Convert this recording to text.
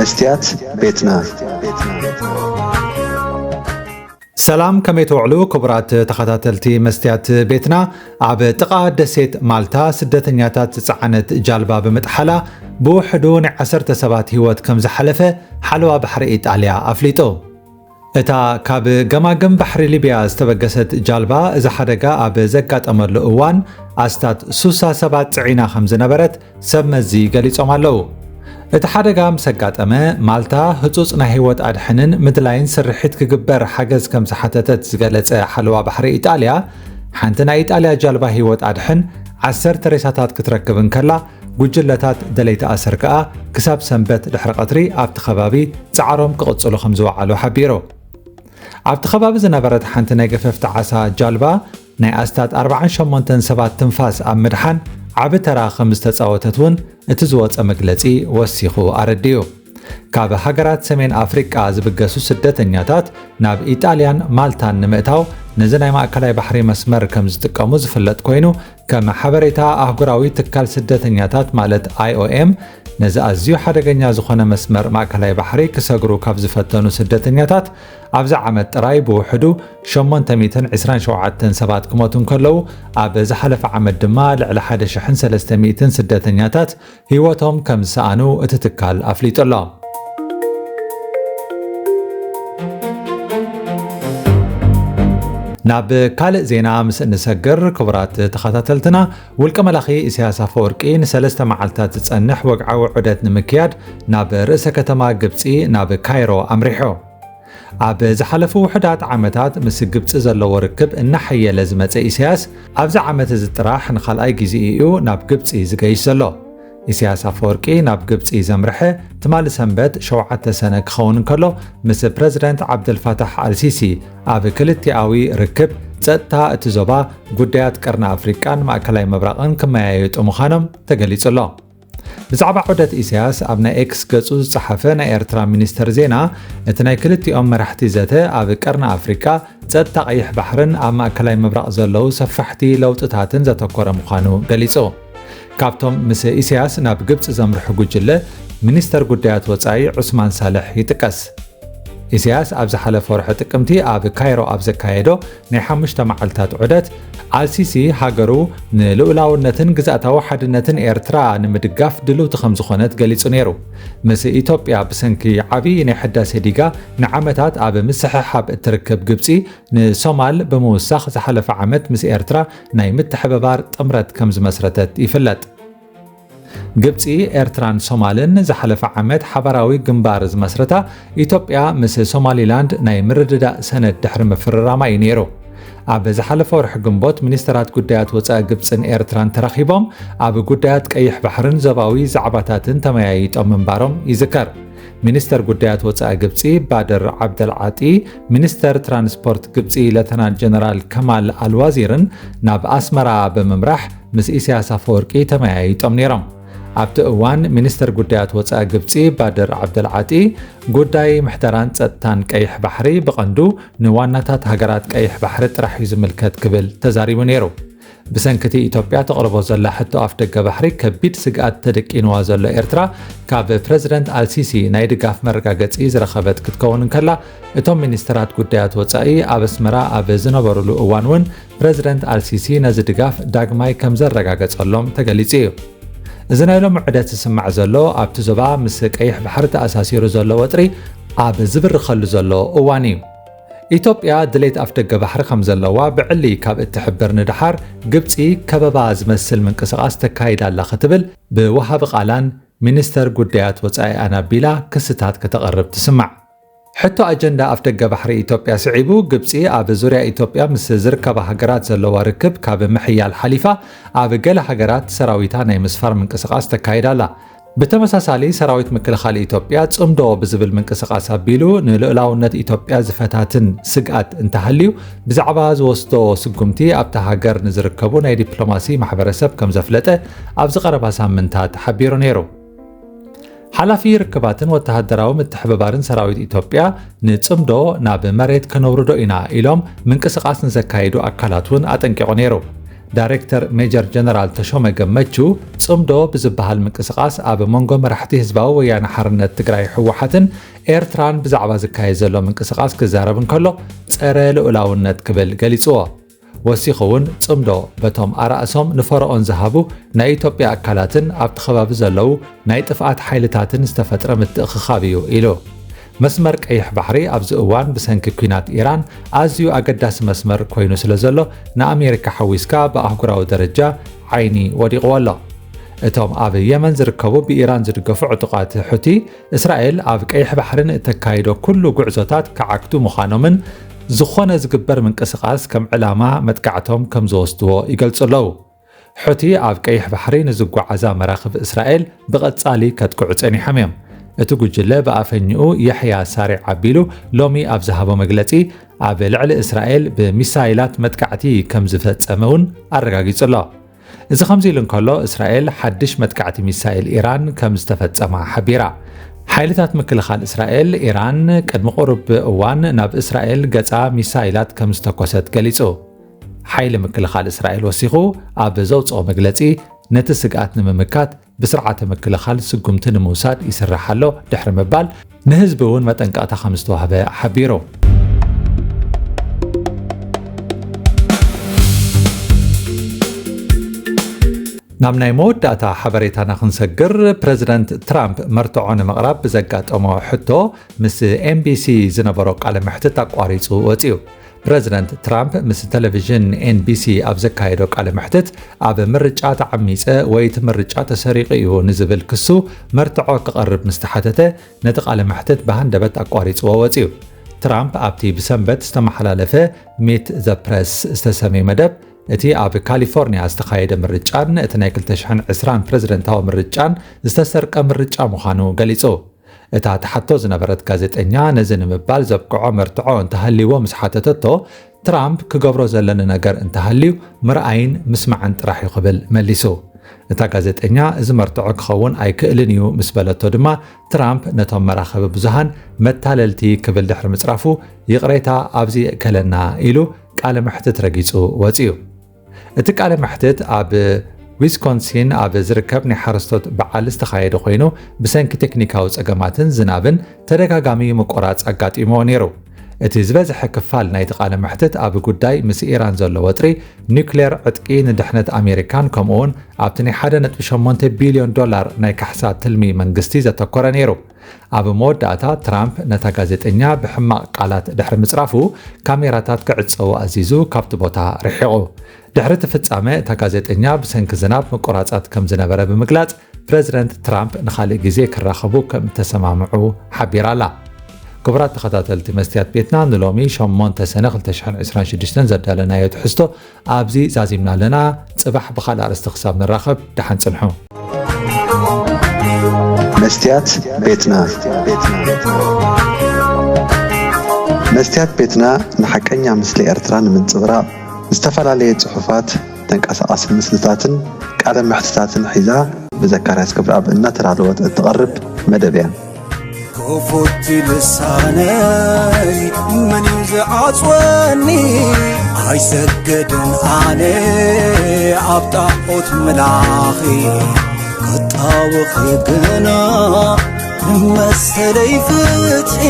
መስትያት ቤትና። ሰላም፣ ከመይ ትውዕሉ ክቡራት ተኸታተልቲ መስትያት ቤትና? ኣብ ጥቓ ደሴት ማልታ ስደተኛታት ዝጸዓነት ጃልባ ብምጥሓላ ብውሕዱ ናይ ዓሰርተ ሰባት ህይወት ከም ዝሓለፈ ሓለዋ ባሕሪ ኢጣልያ ኣፍሊጡ። እታ ካብ ገማግም ባሕሪ ሊብያ ዝተበገሰት ጃልባ፣ እዚ ሓደጋ ኣብ ዘጋጠመሉ እዋን ኣስታት ሱሳ ሰባት ጽዒና ከም ዝነበረት ሰብ መዚ ገሊጾም ኣለዉ። እቲ ሓደጋ ምስ ኣጋጠመ፣ ማልታ ህጹጽ ናይ ህይወት ኣድሕንን ምድላይን ስርሒት ክግበር ሓገዝ ከም ዝሓተተት ዝገለጸ ሓለዋ ባሕሪ ኢጣልያ፣ ሓንቲ ናይ ኢጣልያ ጃልባ ህይወት ኣድሕን ዓሰርተ ሬሳታት ክትረክብ እንከላ፣ ጉጅለታት ደለይቲ ኣሰር ከኣ ክሳብ ሰንበት ድሕሪ ቀትሪ ኣብቲ ከባቢ ጻዕሮም ክቕጽሉ ከም ዝወዓሉ ሓቢሩ። ኣብቲ ከባቢ ዝነበረት ሓንቲ ናይ ገፈፍቲ ዓሳ ጃልባ ናይ ኣስታት ኣርባዓን ሸሞንተን ሰባት ትንፋስ ኣብ ምድሓን ዓቢ ተራ ከም ዝተጻወተት እውን እቲ ዝወጸ መግለጺ ወሲኹ ኣረዲኡ። ካብ ሃገራት ሰሜን ኣፍሪቃ ዝብገሱ ስደተኛታት ናብ ኢጣልያን ማልታን ንምእታው ነዚ ናይ ማእከላይ ባሕሪ መስመር ከም ዝጥቀሙ ዝፍለጥ ኮይኑ፣ ከም ሓበሬታ ኣህጉራዊ ትካል ስደተኛታት ማለት ኣይ ኦ ኤም፣ ነዚ ኣዝዩ ሓደገኛ ዝኾነ መስመር ማእከላይ ባሕሪ ክሰግሩ ካብ ዝፈተኑ ስደተኛታት ኣብዚ ዓመት ጥራይ ብውሕዱ ሸሞንተ ሚእትን ዕስራን ሸውዓተን ሰባት ክሞቱ እንከለዉ፣ ኣብ ዝሓለፈ ዓመት ድማ ልዕሊ ሓደ ሽሕን ሰለስተ ሚእትን ስደተኛታት ህይወቶም ከም ዝሰኣኑ እቲ ትካል ኣፍሊጡ ኣሎ። ናብ ካልእ ዜና ምስ እንሰግር፣ ክቡራት ተኸታተልትና፣ ውልቀ መላኺ ኢሳያስ ኣፈወርቂ ንሰለስተ መዓልታት ዝጸንሕ ወግዓዊ ዑደት ንምክያድ ናብ ርእሰ ከተማ ግብጺ ናብ ካይሮ ኣምሪሑ። ኣብ ዝሓለፉ ውሑዳት ዓመታት ምስ ግብጺ ዘለዎ ርክብ እናሓየለ ዝመጸ ኢሳያስ፣ ኣብዚ ዓመት እዚ ጥራሕ ንኻልኣይ ግዜኡ እዩ ናብ ግብጺ ዝገይሽ ዘሎ። ኢሳያስ ኣፈወርቂ ናብ ግብጺ ዘምርሐ ትማሊ ሰንበት ሸውዓተ ሰነ ክኸውን እንከሎ፣ ምስ ፕረዚደንት ዓብደልፋታሕ ኣልሲሲ ኣብ ክልቲኣዊ ርክብ ጸጥታ እቲ ዞባ፣ ጉዳያት ቀርኒ ኣፍሪቃን ማእከላይ ምብራቕን ክመያየጡ ምዃኖም ተገሊጹ ኣሎ። ብዛዕባ ዑደት ኢሳያስ ኣብ ናይ ኤክስ ገጹ ዝጸሓፈ ናይ ኤርትራ ሚኒስተር ዜና፣ እቲ ናይ ክልቲኦም መራሕቲ ዘተ ኣብ ቀርኒ ኣፍሪቃ ጸጥታ ቀይሕ ባሕርን ኣብ ማእከላይ ምብራቕ ዘለዉ ሰፋሕቲ ለውጥታትን ዘተኮረ ምዃኑ ገሊጹ። ካብቶም ምስ ኢሳያስ ናብ ግብጺ ዘምርሑ ጉጅለ፣ ሚኒስተር ጉዳያት ወጻኢ ዑስማን ሳልሕ ይጥቀስ። ኢሳያስ ኣብ ዝሓለፈ ወርሒ ጥቅምቲ ኣብ ካይሮ ኣብ ዘካየዶ ናይ ሓሙሽተ መዓልታት ዑደት፣ ኣልሲሲ ሃገሩ ንልኡላውነትን ግዝኣታዊ ሓድነትን ኤርትራ ንምድጋፍ ድልውቲ ከም ዝኾነት ገሊጹ ነይሩ። ምስ ኢትዮጵያ ብሰንኪ ዓቢ ናይ ሕዳሴ ዲጋ ንዓመታት ኣብ ምስሕሓብ እትርከብ ግብጺ፣ ንሶማል ብምውሳኽ ዝሓለፈ ዓመት ምስ ኤርትራ ናይ ምትሕብባር ጥምረት ከም ዝመስረተት ይፍለጥ። ግብጺ፣ ኤርትራን ሶማልን ዝሓለፈ ዓመት ሓባራዊ ግንባር ዝመስረታ፣ ኢትዮጵያ ምስ ሶማሊላንድ ናይ ምርድዳእ ሰነድ ድሕሪ ምፍርራማ እዩ ነይሩ። ኣብ ዝሓለፈ ወርሒ ግንቦት፣ ሚኒስተራት ጉዳያት ወጻኢ ግብጽን ኤርትራን ተራኺቦም ኣብ ጉዳያት ቀይሕ ባሕርን ዞባዊ ዛዕባታትን ተመያይጦም ምንባሮም ይዝከር። ሚኒስተር ጉዳያት ወጻኢ ግብጺ ባድር ዓብደልዓጢ፣ ሚኒስተር ትራንስፖርት ግብጺ ሌተናል ጀነራል ከማል ኣልዋዚርን ናብ ኣስመራ ብምምራሕ ምስ ኢሳያስ ኣፈወርቂ ተመያይጦም ነይሮም። ኣብቲ እዋን ሚኒስተር ጉዳያት ወጻኢ ግብጺ ባድር ዓብደልዓጢ፣ ጉዳይ ምሕደራን ጸጥታን ቀይሕ ባሕሪ ብቐንዱ ንዋናታት ሃገራት ቀይሕ ባሕሪ ጥራሕ እዩ ዝምልከት ክብል ተዛሪቡ ነይሩ። ብሰንኪ እቲ ኢትዮጵያ ተቕርቦ ዘላ ሕቶ ኣፍደገ ባሕሪ ከቢድ ስግኣት ተደቂንዋ ዘሎ ኤርትራ፣ ካብ ፕረዚደንት ኣልሲሲ ናይ ድጋፍ መረጋገጺ ዝረኸበት ክትከውን እንከላ፣ እቶም ሚኒስተራት ጉዳያት ወጻኢ ኣብ ኣስመራ ኣብ ዝነበሩሉ እዋን እውን ፕረዚደንት ኣልሲሲ ነዚ ድጋፍ ዳግማይ ከም ዘረጋገጸሎም ተገሊጹ እዩ። እዚ ናይ ሎሚ ዑደት ዝስማዕ ዘሎ ኣብቲ ዞባ ምስ ቀይሕ ባሕሪ ተኣሳሲሩ ዘሎ ወጥሪ ኣብ ዝብርኸሉ ዘሎ እዋን እዩ። ኢትዮጵያ ድሌት ኣፍደገ ባሕሪ ከም ዘለዋ ብዕሊ ካብ እትሕብር ንደሓር፣ ግብጺ ከበባ ዝመስል ምንቅስቓስ ተካይድ ኣላ ክትብል ብወሃቢ ቃላን ሚኒስተር ጉዳያት ወጻኢኣን ኣቢላ ክስታት ከተቕርብ ትስማዕ። ሕቶ ኣጀንዳ ኣፍደገ ባሕሪ ኢትዮጵያ ስዒቡ፣ ግብጺ ኣብ ዙርያ ኢትዮጵያ ምስ ዝርከባ ሃገራት ዘለዋ ርክብ ካብ ምሕያል ሓሊፋ፣ ኣብ ገለ ሃገራት ሰራዊታ ናይ ምስፋር ምንቅስቓስ ተካይድ ኣላ። ብተመሳሳሊ፣ ሰራዊት ምክልኻል ኢትዮጵያ ጽምዶ ብዝብል ምንቅስቓስ ኣቢሉ ንልኡላውነት ኢትዮጵያ ዝፈታትን ስግኣት እንተሃልዩ፣ ብዛዕባ ዝወስዶ ስጉምቲ ኣብታ ሃገር ንዝርከቡ ናይ ዲፕሎማሲ ማሕበረሰብ ከም ዘፍለጠ ኣብዚ ቀረባ ሳምንታት ሓቢሩ ነይሩ። ሓላፊ ርክባትን ወተሃደራዊ ምትሕብባርን ሰራዊት ኢትዮጵያ፣ ንጽምዶ ናብ መሬት ከነውርዶ ኢና ኢሎም ምንቅስቓስ ንዘካይዱ ኣካላት እውን ኣጠንቂቑ ነይሩ። ዳይሬክተር ሜጀር ጀነራል ተሾመ ገመቹ፣ ጽምዶ ብዝበሃል ምንቅስቓስ ኣብ መንጎ መራሕቲ ህዝባዊ ወያነ ሓርነት ትግራይ፣ ህወሓትን፣ ኤርትራን ብዛዕባ ዝካየድ ዘሎ ምንቅስቓስ ክዛረብ እንከሎ፣ ጸረ ልኡላውነት ክብል ገሊጽዎ። ወሲኹ እውን፣ ጽምዶ በቶም ኣራእሶም ንፈርኦን ዝሃቡ ናይ ኢትዮጵያ ኣካላትን ኣብቲ ከባቢ ዘለዉ ናይ ጥፍኣት ሓይልታትን ዝተፈጥረ ምትእኽኻብ እዩ ኢሉ። መስመር ቀይሕ ባሕሪ ኣብዚ እዋን ብሰንኪ ኲናት ኢራን ኣዝዩ ኣገዳሲ መስመር ኮይኑ ስለ ዘሎ፣ ንኣሜሪካ ሓዊስካ ብኣህጉራዊ ደረጃ ዓይኒ ወዲቕዎ ኣሎ። እቶም ኣብ የመን ዝርከቡ ብኢራን ዝድገፉ ዕጡቓት ሑቲ፣ እስራኤል ኣብ ቀይሕ ባሕርን እተካይዶ ኩሉ ጉዕዞታት ክዓግቱ ምዃኖምን፣ ዝኾነ ዝግበር ምንቅስቓስ ከም ዕላማ መጥቃዕቶም ከም ዝወስድዎ ይገልጹ ኣለዉ። ሑቲ ኣብ ቀይሕ ባሕሪ ንዝጓዓዛ መራኽብ እስራኤል ብቐጻሊ ከጥቅዑ ጸኒሖም እዮም። እቲ ጉጅለ ብኣፈኝኡ የሕያ ሳሬዕ ኣቢሉ ሎሚ ኣብ ዝሃቦ መግለጺ፣ ኣብ ልዕሊ እስራኤል ብሚሳይላት መጥቃዕቲ ከም ዝፈጸመ እውን ኣረጋጊጹ ኣሎ። እዚ ከምዚ ኢሉ እንከሎ፣ እስራኤል ሓድሽ መጥቃዕቲ ሚሳይል ኢራን ከም ዝተፈጸማ ሓቢራ። ሓይልታት ምክልኻል እስራኤል፣ ኢራን ቅድሚ ቁሩብ እዋን ናብ እስራኤል ገጻ ሚሳይላት ከም ዝተኮሰት ገሊጹ። ሓይሊ ምክልኻል እስራኤል ወሲኹ ኣብ ዘውጽኦ መግለጺ፣ ነቲ ስግኣት ንምምካት ብስርዓተ ምክልኻል ስጉምቲ ንምውሳድ ይስራሕ ኣሎ ድሕሪ ምባል፣ ንህዝቢ እውን መጠንቀቕታ ከም ዝተዋህበ ሓቢሩ። ናብ ናይ መወዳእታ ሓበሬታና ክንሰግር፣ ፕረዚደንት ትራምፕ መርትዖ ንምቕራብ ብዘጋጠሞ ሕቶ ምስ ኤንቢሲ ዝነበሮ ቃለ መሕትት ኣቋሪጹ ወጺኡ። ፕረዚደንት ትራምፕ ምስ ቴሌቪዥን ኤንቢሲ ኣብ ዘካየዶ ቃለ መሕትት፣ ኣብ ምርጫ ተዓሚጸ ወይ እቲ ምርጫ ተሰሪቑ እዩ ንዝብል ክሱ መርትዖ ክቐርብ ምስ ተሓተተ፣ ነቲ ቃለ መሕትት ብሃንደበት ኣቋሪጽዎ ወጺኡ። ትራምፕ ኣብቲ ብሰንበት ዝተመሓላለፈ ሚት ዘ ፕረስ ዝተሰምየ መደብ፣ እቲ ኣብ ካሊፎርኒያ ዝተኻየደ ምርጫን እቲ ናይ ክልተ ሽሕን ዕስራን ፕረዚደንታዊ ምርጫን ዝተሰርቀ ምርጫ ምዃኑ ገሊጹ። እታ ትሓቶ ዝነበረት ጋዜጠኛ፣ ነዚ ንምባል ዘብቅዖ መርትዖ እንተሃልይዎ ምስ ሓተተቶ፣ ትራምፕ ክገብሮ ዘለኒ ነገር እንተሃልዩ ምርኣይን ምስማዕን ጥራሕ እዩ ክብል መሊሱ። እታ ጋዜጠኛ፣ እዚ መርትዖ ክኸውን ኣይክእልን እዩ ምስ በለቶ ድማ፣ ትራምፕ ነቶም መራኸቢ ብዙሃን መታለልቲ ክብል ድሕሪ ምጽራፉ፣ ይቕሬታ፣ ኣብዚ የእከለና ኢሉ ቃለ መሕትት ረጊጹ ወጺኡ። እቲ ቃለ መሕትት ኣብ ዊስኮንሲን ኣብ ዝርከብ ናይ ሓረስቶት በዓል ዝተኻየደ ኮይኑ፣ ብሰንኪ ቴክኒካዊ ጸገማትን ዝናብን ተደጋጋሚ ምቁራጽ ኣጋጢምዎ ነይሩ። እቲ ዝበዝሐ ክፋል ናይቲ ቃለ መሕትት ኣብ ጉዳይ ምስ ኢራን ዘሎ ወጥሪ፣ ኒውክሌር ዕጥቂ ንድሕነት ኣሜሪካን ከምኡውን ኣብቲ ናይ ሓደ ነጥቢ ሸሞንተ ቢልዮን ዶላር ናይ ካሕሳ ትልሚ መንግስቲ ዘተኮረ ነይሩ። ኣብ መወዳእታ ትራምፕ ነታ ጋዜጠኛ ብሕማቕ ቃላት ድሕሪ ምጽራፉ፣ ካሜራታት ክዕጸዉ ኣዚዙ ካብቲ ቦታ ርሒቑ። ድሕሪ እቲ ፍጻመ፣ እታ ጋዜጠኛ ብሰንኪ ዝናብ ምቁራጻት ከም ዝነበረ ብምግላጽ፣ ፕረዚደንት ትራምፕ ንኻልእ ግዜ ክራኸቡ ከም እተሰማምዑ ሓቢራ ኣላ። ክቡራት ተኸታተልቲ መስትያት ቤትና፣ ንሎሚ ሸሞንተ ሰነ ክልተ ሽሕን ዕስራን ሽዱሽተን ዘዳለናዮ ትሕዝቶ ኣብዚ ዛዚምና ኣለና። ጽባሕ ብኻልእ ኣርእስቲ ክሳብ ንራኸብ፣ ደሓን ጽንሑ። መስትያት ቤትና። መስትያት ቤትና ንሓቀኛ ምስሊ ኤርትራ ንምንጽብራቕ፣ ዝተፈላለየ ጽሑፋት፣ ተንቀሳቓሲ ምስልታትን ቃለ መሕትታትን ሒዛ ብዘካርያስ ክብረኣብ እናተዳለወት እትቐርብ መደብ እያ። ክፉት ልሳነይ መን እዩ ዝዓጽወኒ? ኣይሰግድን ኣነ ኣብ ጣዖት ምላኺ፣ ክጣወኺ ግና ንመሰለይ ፍትሒ።